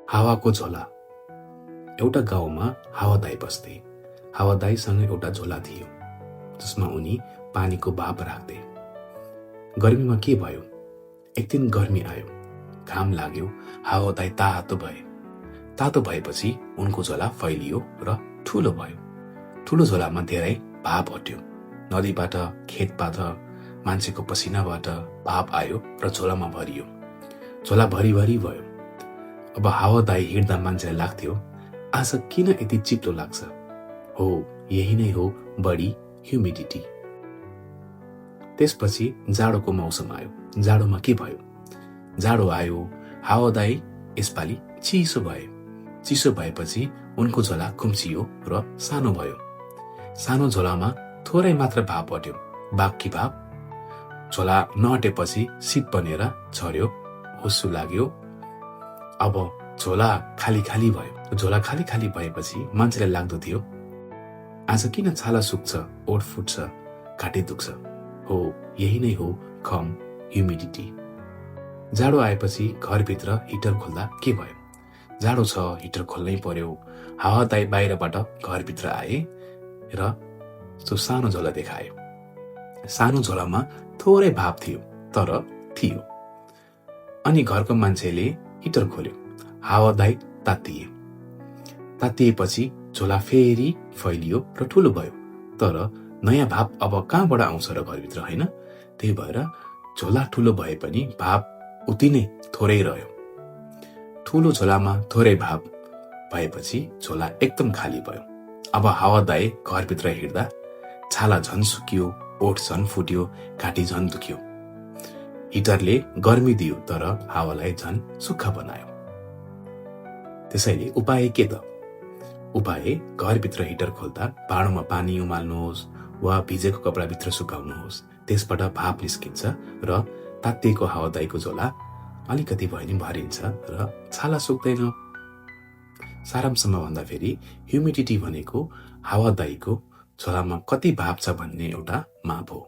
हावाको झोला। एउटा गाउँमा हावादाई बस्थे। हावादाईसँग एउटा झोला थियो जसमा उनी पानीको भाप राख्थे। गर्मीमा के भयो? एक दिन गर्मी आयो, घाम लाग्यो, हावादाई तातो भए। तातो भएपछि उनको झोला फैलियो र ठूलो भयो। ठूलो झोलामा धेरै भाप हट्यो। नदीबाट, खेतबाट, मान्छेको पसिनाबाट भाप आयो र झोलामा भरियो। झोला भरिभरि भयो। अब हावादाई हिँड्दा मान्छेलाई लाग्थ्यो, आज किन यति चिप्लो लाग्छ? हो, यही नै हो बढी ह्युमिडिटी। त्यसपछि जाडोको मौसम आयो। जाडोमा के भयो? जाडो आयो, हावादाई यसपालि चिसो भए। चिसो भएपछि उनको झोला खुम्चियो र सानो भयो। सानो झोलामा थोरै मात्र भाप हट्यो। बाँकी भाप झोला नहटेपछि शीत बनेर झर्यो, हुस्सु लाग्यो। अब झोला खाली खाली भयो। झोला खाली खाली भएपछि मान्छेलाई लाग्दो थियो, आज किन छाला सुक्छ, ओठ फुट्छ, घाँटी दुख्छ? हो, यही नै हो कम ह्युमिडिटी। जाडो आएपछि घरभित्र हिटर खोल्दा के भयो? जाडो छ, हिटर खोल्नै पर्यो। हावादाई बाहिरबाट घरभित्र आए र त्यो सानो झोला देखायो। सानो झोलामा थोरै भाप थियो, तर थियो। अनि घरको मान्छेले हिटर खोल्यो। हावादाई तातिए। तातिएपछि झोला फेरि फैलियो र ठूलो भयो। तर नयाँ भाप अब कहाँबाट आउँछ र घरभित्र, होइन? त्यही भएर झोला ठूलो भए पनि भाप उति नै थोरै रह्यो। ठूलो झोलामा थोरै भाप भएपछि झोला एकदम खाली भयो। अब हावादाई घरभित्र हिँड्दा छाला झन सुकियो, ओठ झन फुट्यो, घाँटी झन दुख्यो। हिटरले गर्मी दियो तर हावालाई झन सुक्खा बनायो। त्यसैले उपाय के त? उपाय घरभित्र हिटर खोल्दा भाँडोमा पानी उमाल्नुहोस् वा भिजेको कपडाभित्र सुकाउनुहोस्। त्यसबाट भाप निस्किन्छ र तातिएको हावादाईको झोला अलिकति भए नि भरिन्छ र छाला सुक्दैन। सारांशमा भन्दाखेरि ह्युमिडिटी भनेको हावादाईको झोलामा कति भाप छ भन्ने एउटा माप हो।